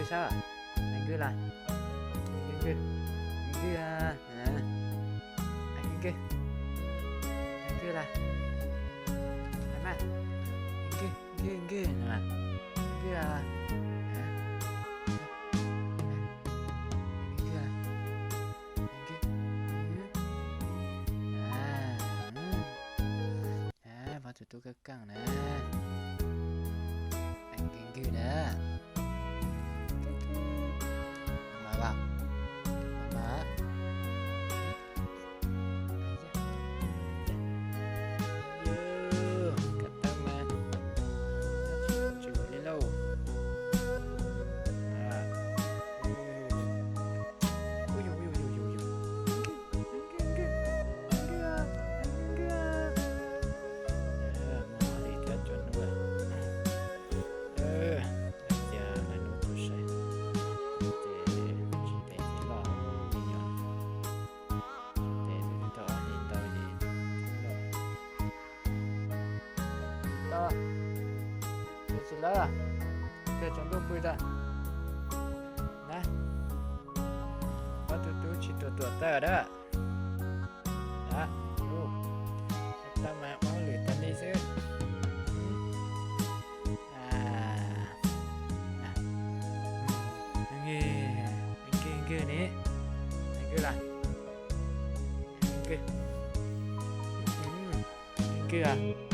Thawj, hais nkig las? Nkig, nkig, nkig, nkig, hais nkig, nkig las? Hais mas, nkig, nkig, nkig, nkig, nkig, nkig, Vov tus tub keej keej na, hais nkig nkig na. Mas, mas, mas, kab tawb mas tsis ua li lauj. Muaj li thiab cov nub, cia lawv nub tus saib, ces tsis ntev ces loj me nyuam, tsis ntev twb tau ob hlis ntau ces loj. Tau, ces tsis lawv, kawg tsaus ntuj pw tag na. Ob tug tub tsis tuam tuam tawj dab. Tau mas ua lwm tas li xwb. Nkig, nkig ni, nkig las? Nkig, nkig a.